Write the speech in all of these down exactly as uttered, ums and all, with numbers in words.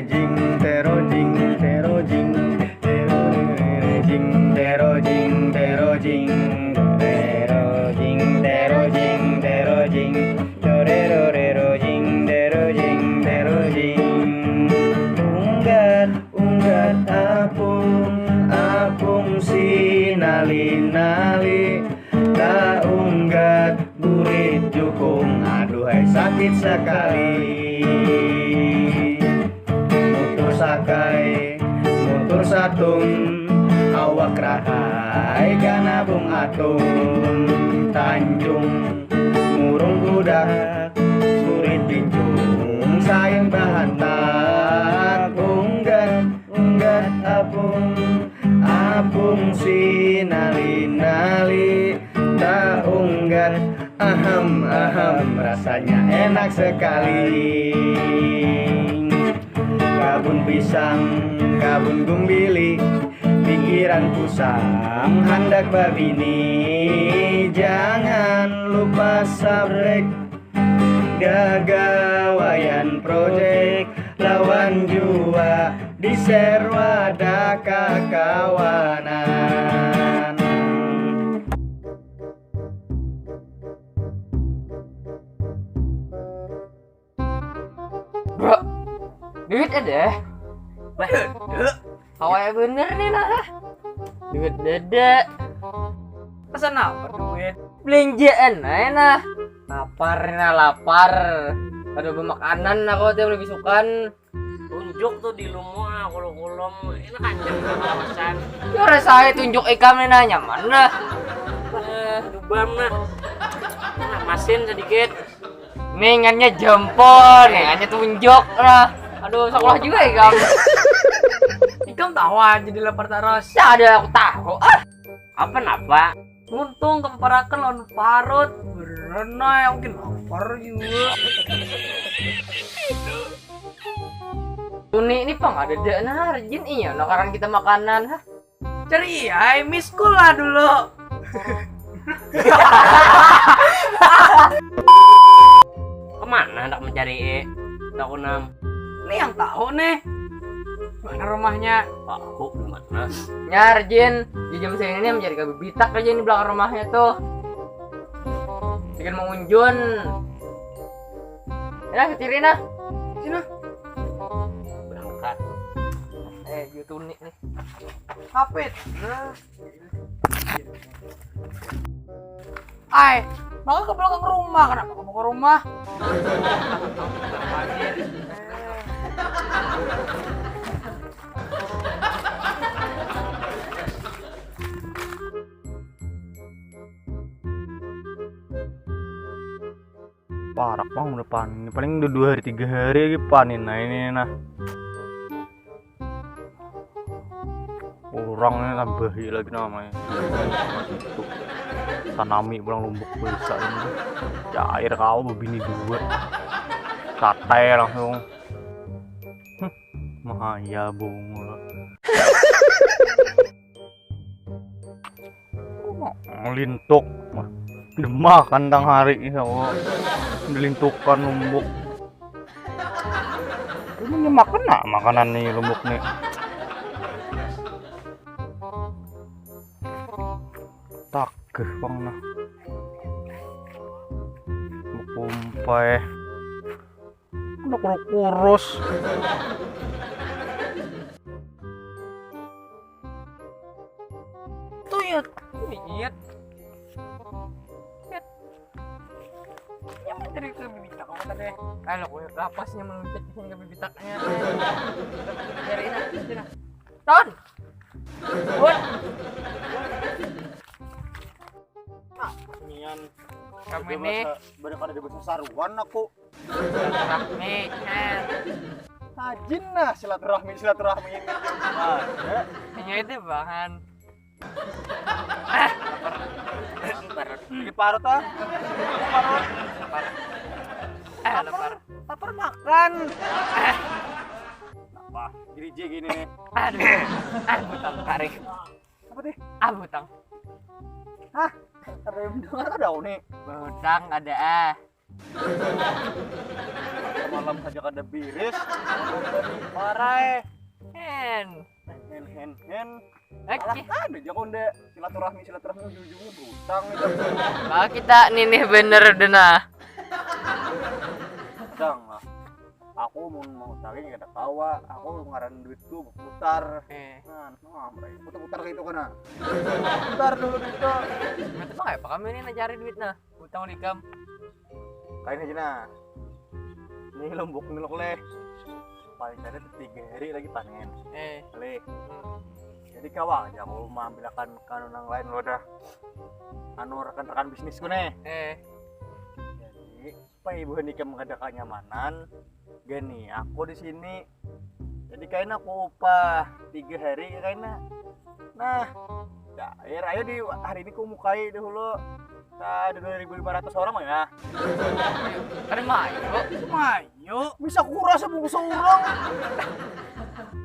Jing terojing terojing terojing terojing terojing terojing terojing terojing terojing terojing terojing. Unggat unggat apung apung si nali nali. Taunggat burit jukung, aduhai sakit sakali. Mutur sakai, mutur satung, awak rahai kana bung atung. Tanjung, murung kudak, burit bincung, sain bahantak. Unggat unggat apung, apung si nali-nali. Taunggat, aham aham, rasanya enak sekali. Kabun pisang, kabun gumbili, pikiran kusam handak babini. Jangan lupa sabrek gagawayan projek lawan jua di share wadah kakawanan. Bro, duit ada? Bah, Kawaya bener nih nah. Duit dede. Pesan apa duit? Belanjaan aja nah. Lapar nih nah, lapar. Ada bemakanan aku tiap lebih sukan. Tunjuk tuh di lumu ah, kulum-kulum. Enak aja kawasan. Ya rasanya tunjuk ikam nih nah, nyaman nah. Eh, dubam nah. Nah, masin sedikit. Ningannya jempol, ningannya tunjuk lah. Aduh, sekolah juga ya kamu. Ikam tahu aja di lapar terus. Ya ada aku tahu. Ah, apa napa? Untung kemparakan lawan parut. Berenai mungkin lapar juga. Tuni ini pang ada dana rajin iya nukaran kita makanan. Hah? Ceria, miskul lah dulu. Kemana hendak mencari Dakunam? Ini yang tahu nih. Mana rumahnya? Tahu di mana? Nyar Jin, di jam segini nih mencari kabibitak aja di belakang rumahnya tuh. Bikin mengunjun. Nah, ketirin nah. Sini. Berangkat. Eh, Jutuni nih. Hapit. Ai, maka ke belakang rumah, kenapa kamu ke rumah? Parak pang udah panen, paling udah dua hari tiga hari lagi panen nah ini nah. Kurangnya tambahi lagi namanya. Tanami pulang lumbuk biasa ini. Cair kau bebini dua. Sate langsung. Mahaya bunga. Lintuk. Demak kandang hari ini sama dilintukan lumbuk. Ini makan nak makanan nih lumbuk nih. Takeh pang nah. Kumpai. Kena kurus-kurus. Tuyut. Tuyut. Yang mencari ke bibitak kamu tadi. Kalau gue kapasnya meluncur ke sini ke bibitaknya. Dari ini, sini. Ton. Bun. Nian Kami nih. Banyak ada di bahasa saruan aku. Silaturahmi. Rajin nah silaturahmi silaturahmi ini. Ada. Hanya itu bahan. Di parut ah. Eh, lapar. Lapar makan. Apa? Gereja gini nih. Aduh. Ah, butang tarik. Apa deh? Ah, butang. Hah? Ada yang mendengar ada nih. Butang ada ah. Malam saja kada biris. Parai. Hen. Hen, hen, hen. Oke. Alah, kada aja kau nda silaturahmi, silaturahmi ujung-ujungnya berutang itu. Bah, kita ninih bener udah nah. Utang lah. Aku mau mau utangin kada kawa. Aku ngaran duitku berputar. Eh. Nah, nah, putar-putar kayak itu kan, nah. Putar dulu duit tuh. Nah, tapi apa kami ini cari duit nah? Utang ulikam. Kain aja nah. Ini lombok nih leh. Paling kada tuh tiga hari lagi panen. Eh. Leh. Hmm. Jadi kawa aja aku mengambilakan kanu nang lain lo dah. Anu rekan-rekan bisnisku nih. Eh. Jadi supaya ibu nikah ada kenyamanan, gini aku di sini. Jadi kain aku upah tiga hari kain. Nah, cair ayo di hari ini ku mukai dahulu. Ada dua ribu lima ratus orang ya. Kada main kok. Mayo, bisa kurasa bungkus orang.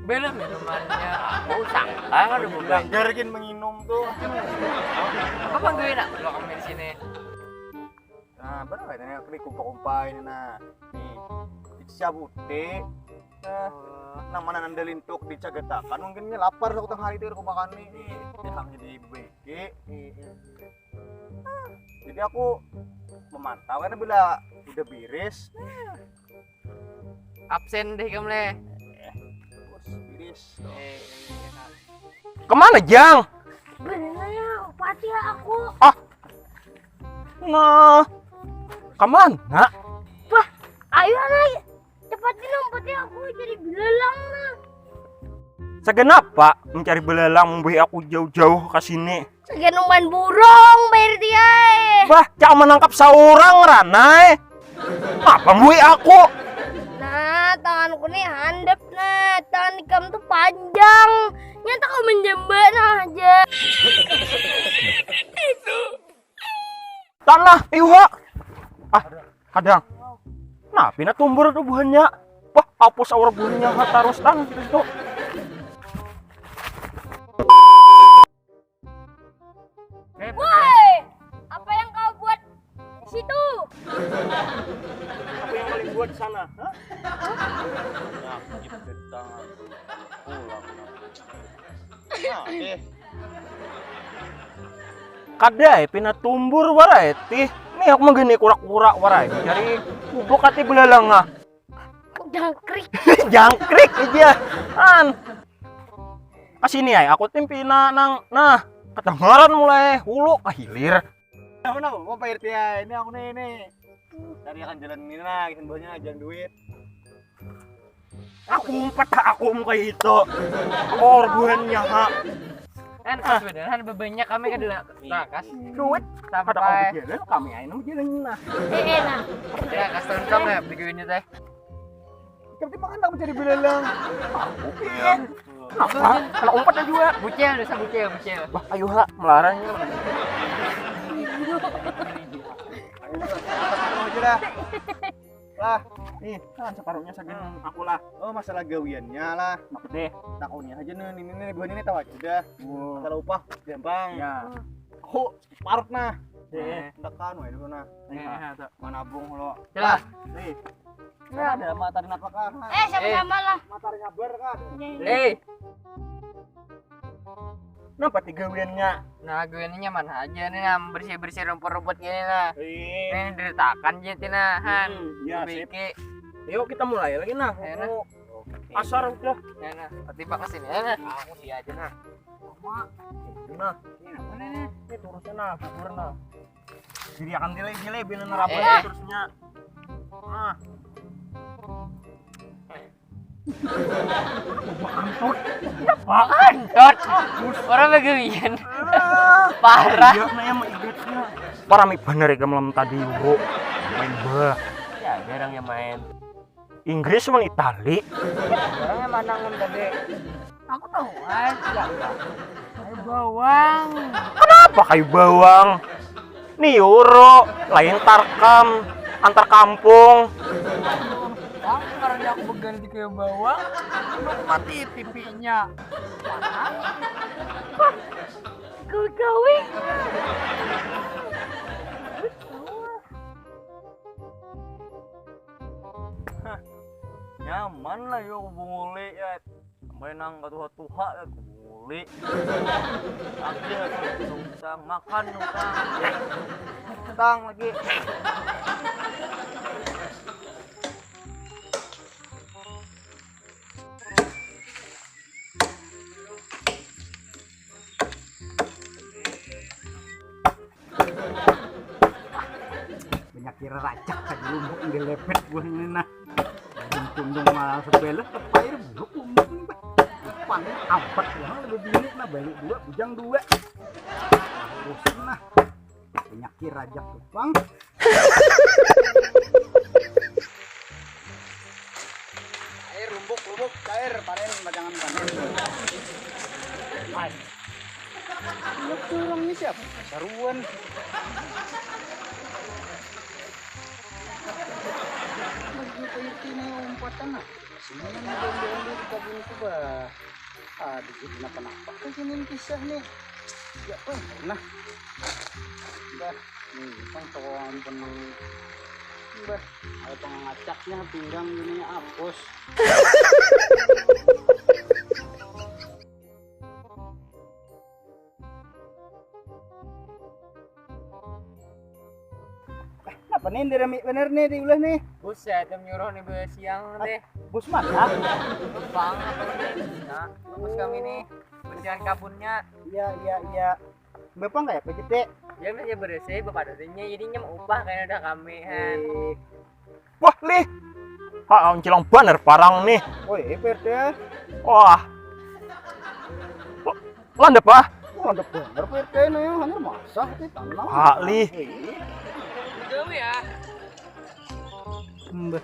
Belum minumannya. Aku sangka kan udah buka. Langgar gin menginum tuh. Apa panggilan nak? Belum kami di sini. Nah, berapa ini aku dikumpa-kumpa ini nah. Nih, siabuti. Nah, nang mana nanda lintuk dicagatakan mungkin ini lapar aku tengah hari itu aku makan nih. Nih, pihaknya di B G. Jadi aku memantau karena bila udah biris, absen deh kamu leh. Bos biris. Eh, iya. Kemana, Jang? Bener ya, upati aku. Ah. Nah. Kemana? Wah, ayo lah. Cepat ini upati aku jadi belalang nah. Sagan apa mencari belalang membuat aku jauh-jauh ke sini? Sagan umpan burung, Pak R T I. Bah, cak menangkap seorang ranai. Apa membuat aku? Nah, tanganku nih handap nah. Tangan ikam tuh panjang. Nyata kau menjembat nah aja. Tanah, iwa. Ah, kadang. Nah, pina tumbur tuh buhannya. Wah, apus aur buhannya ha tarus tan gitu. Woi, apa yang kau buat di situ? Apa yang paling buat di sana? Hah? Nah, gitu tangan. Pulang. Nah, eh. Kada eh, pina tumbur warai tih. Nih aku menggini kura-kura warai. Cari kubuk hati belalang ah. Jangkrik. Jangkrik aja. An. Kasini ay, aku tim pina nang nah kedengaran mulai hulu ke hilir. Kenapa kenapa? Mau Pak R T I ini aku nih ini. Cari akan jalan ini nah, kisan buahnya aja duit. Aku umpat aku muka itu. Korbannya ha. Kan pas beneran bebanyak kami kan dulu rakas. Duit. Sampai. Kami aja kami aja jalan nah. Eh nah. Ya kasih contoh ya begini teh. Tapi makan tak mencari belalang. Iya. Kenapa? Kena umpat aja juga. Bucil, bisa bucil, bucil. Wah, ayo ha, melarang. Ayo, aja dah. Lah, nih, kan separuhnya sagan aku lah. Oh, masalah gawiannya lah. Maksudnya? Takunya aja nih, ini nih buahnya nih tahu aja dah. Masalah upah gampang. Ya. Aku separuh nah. Eh, tekan wae dulu nah. Nih, nah, tuh. Manabung lo. Jelas. Nih. Nah, ada matarin apa kah? Eh, sama-sama lah. Matarin habar kah? Eh. Napa ti gawiannya? Nah, gawiannya nyaman aja nih nah, bersih-bersih rumput-rumput gini nah. Ini deritakan aja tina han. Hmm, iya, sip. Yuk kita mulai lagi nah. Ayo, nah. Asar udah. Ya nah, tiba ke sini ya nah. Aku dia aja nah. Sama. Nah, ini apa nih? Ini terusnya nah, bubur nah. Jadi akan gile-gile bina nerapanya terusnya. Nah. Antot. Orang begawian. Parah. Iya, nah yang maigatnya. Parah mi bener ya malam tadi bro. Main bah. Ya jarang yang main. Inggris wan Itali. Orang yang manang mun tadi. Aku tahu aja. Kayu bawang. Kenapa kayu bawang? Ni euro, lain tarkam, antar kampung. Bang, karena aku begal di kayu bawang, aku mati pipinya. Gawe-gawe. Nyaman lah yo bunguli ya. Sampai nang katuha-tuha ya bunguli. Ambil nang utang, makan nang utang. Utang lagi. Banyak kira racak saja lumbuk yang dilepet buah ini nah. Tundung malah sebelah tepair buluk lumbuk ini bah. Depan abad uang lebih bini nah balik dua bujang dua. Urusan nah. Banyak kira racak tukang. Air lumbuk lumbuk cair panen pacangan panen. Hai. Ini orang ini siapa? Saruan. Lagi kayak ini umpatan ah. Sini yang diambil di kabin itu bah. Aduh, jadi kenapa-napa kan sini kisah nih. Ya pernah. Bah, nih, kan cowok ampun. Bah, ada pengacaknya pinggang gini apus. Kenapa nih dirami bener nih diulah nih? Buset, yang nyuruh nih siang nih. Bus mana? Bang, apa nih? Nah, bus kami nih. Bersihan kabunnya. Iya, iya, iya. Bepang kayak apa jete? Ya masih bersih, bapak darinya. Jadi nyem upah kayaknya udah kami, han. Wah, lih. Ha, cilang banar parang nih. Oh, iya, P R T. Wah. Landep ah. Landep banar P R T ini, hanya masak di tanah. Ha, lih. Gawe ya. Mbah,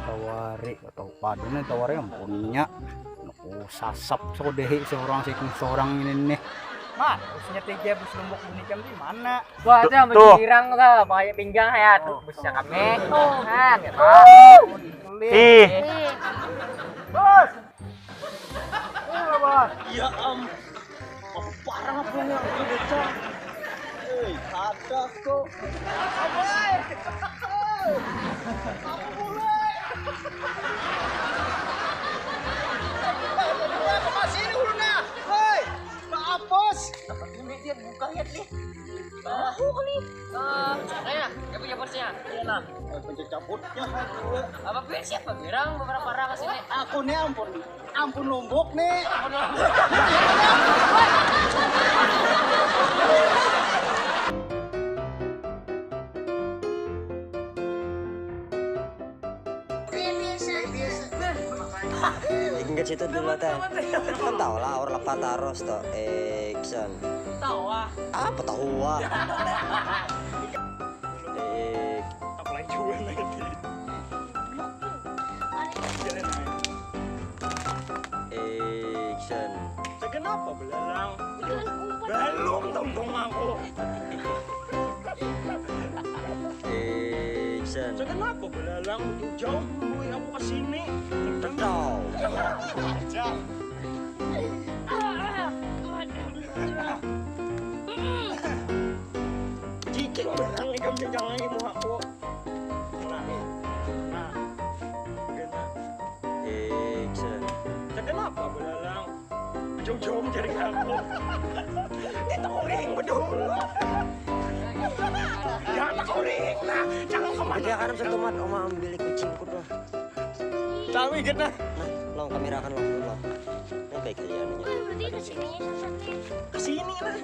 tawari atau padanya tawari ampunnya. Oh, sasap sodehi seorang sih seorang ini nih. Mah, usnya tiga bus lumbuk bunyi jam di mana? Wah, itu yang tuh. Girang tuh, pakai pinggang ya. Tuh, busnya kami. Nah, gitu. Ih. Bos. Iya, Bos. Ya am. Apa parah punya udah cang. Hei, ada kok. Apa? Apa mulai? Masih dulu nah. Hei, Pak Apos. Apa tuh dia buka lihat nih. Tahu kali. Eh, saya, dia punya bosnya. Iya nah. Eh, pencet cabutnya kan dulu. Apa pun siapa bilang beberapa orang ke sini? Aku nih ampun, ampun lumbuk nih. Ampun lumbuk. Ingat situ dulu teh. Kan tahu lah, or lepat terus tuh. Action. Tahu ah. Apa tahu ah? Eh, Apalagi juga nanti. Action. Kenapa belalang? Belum tongtong aku. Action. Kenapa belalang jauh nungguin aku ke sini? Tahu. Cicing barang ikam jangan lagi muhaku. Nah, nah, kena. Action. Kenapa belalang? Jauh-jauh mencari aku. Kita uring bedulu. Ya, kita uring. Nah, jangan kemana. Dia kan setumat oma ambil kucingku tuh. Tahu ingat nah. Nah, long kamera kan long long. Ini baik kalian. Berarti ke sini sasatnya. Ke sini lah.